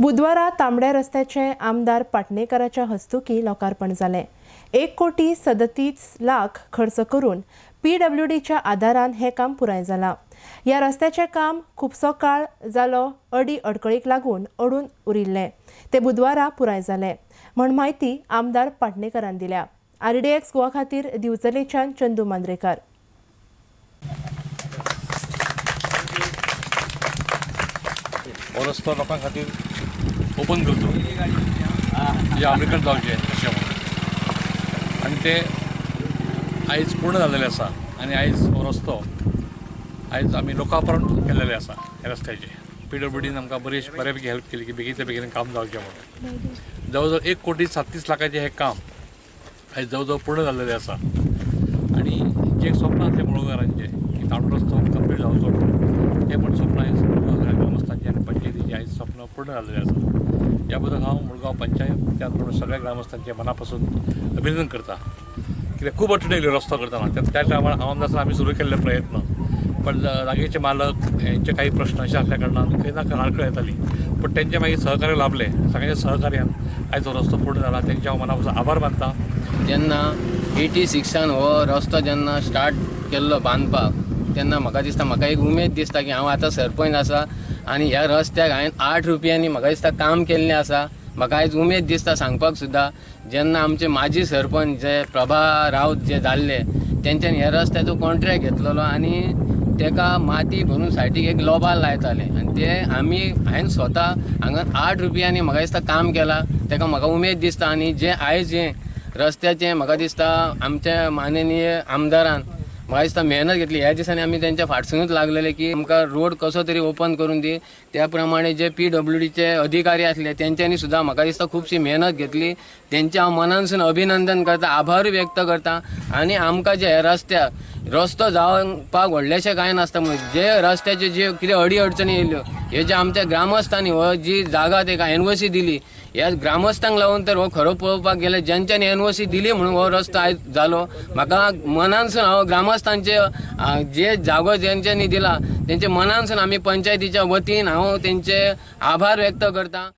बुधवारा तांबड्या रस्त्याचे आमदार पाटणेकराच्या हस्तुकी लोकार्पण जालें। 1,37 कोटी खर्च करून पीडब्ल्यूडीच्या आदारान हें काम पुराय जालां। ह्या रस्त्याचें काम खुबसो काळ जालो अडी अडकळीक लागून अडून उरिल्लें, ते बुधवारा पुराय जालें म्हण म्हायती आमदार पाटणेकरान दिल्या। आरडीएक्स गोवा खातीर दिवचलेच्यान चंदू मांद्रेकार। हो रस्तो लोकां खातीर ओपन करचो, जे आमरीकरण जावचें अशें म्हणून, आनी ते आयज पूर्ण जाल्लेलें आसा। आनी आयज हो रस्तो आयज आमी लोकार्पण केल्लेलें आसा। ह्या रस्त्याचें पीडब्ल्यूडीन आमकां बरी बऱ्यापैकी हेल्प केली की बेगीनच्या बेगीन काम जावचें म्हणून। जवळ जवळ 1 कोटी 37 लाखाचें हें काम आयज जवळ जवळ पूर्ण जाल्लेलें आसा। आनी जें स्वप्न आसलें मुळगांवकारांचें की तांबडो रस्तो कंप्लीट जावचो म्हणून, तें पण स्वप्न आयज मुळगांव ग्रामस्थांचें आनी पंचायतीचें आयज स्वप्न पूर्ण जाल्लेलें आसा। ह्या बद्दल हांव मुळगांव पंचायत, त्याच प्रमाणे सगळ्या ग्रामस्थांचें मना पासून अभिनंदन करता, कित्याक खूब अडचणी येयल्यो रस्तो करतना। त्या त्या टायमार हांव आमदार आमी सुरू केल्ले प्रयत्न, पण जागेचे मालक हेंचे काही प्रश्न अशे आसल्या कारणान खंय ना खंय आडखळ येताली, पण तेंचे मागीर सहकार्य लाभलें। सगळ्यांच्या सहकार्यान आयज हो रस्तो पूर्ण जाला, तेंचे हांव मना पासून आभार मानता। जेन्ना 86 हो रस्तो जेन्ना स्टार्ट केल्लो बांदपाक, तेन्ना म्हाका दिसता, म्हाका एक उमेद दिसता की हांव आतां सरपंच आसा आनी ह्या रस्त्याक हांवें 8 रुपयांनी म्हाका दिसता काम केल्लें आसा। म्हाका आयज उमेद दिसता सांगपाक सुद्दां, जेन्ना आमचे माजी सरपंच जे प्रभा राऊत जे जाल्ले, तेंच्यानी ह्या रस्त्याचो कॉन्ट्रॅक्ट घेतलेलो आनी तेका माती भरून सायडीक एक लोबार लायताले आनी ते आमी, हांवें स्वता हांगा 8 रुपयांनी म्हाका दिसता काम केलां। तेका म्हाका उमेद दिसता। आनी जे आयज हें रस्त्याचें म्हाका दिसता आमच्या माननीय आमदारान म्हाका दिसता मेहनत घेतली। ह्या दिसांनी आमी तेंच्या फाटसूनच लागलेले की आमकां रोड कसो तरी ओपन करून दी। त्या प्रमाणे जे पीडब्ल्यूडीचे अधिकारी आसले, तेंच्यांनी सुद्दां म्हाका दिसता खुबशी मेहनत घेतली। तेंचे हांव मनानसून अभिनंदन करता, आभारूय व्यक्त करता। आनी आमकां जे हे रस्त्याक रस्तो जावपाक व्हडलेशें कांय नासता, म्हणून जे रस्त्याचे जे कितें अडी अडचणी येयल्यो, हे जे आमच्या ग्रामस्थांनी हो जी जागा तेका एनओसी दिली, ह्या ग्रामस्थांक लागून तर हो खरो पळोवपाक गेले ज्यांच्यानी एनओसी दिली म्हणून हो रस्तो आयज जालो। म्हाका मनानसून हांव ग्रामस्थांचे जे जागो ज्यांच्यानी दिला तेंचे मनानसून आमी पंचायतीच्या वतीन हांव तेंचे आभार व्यक्त करता।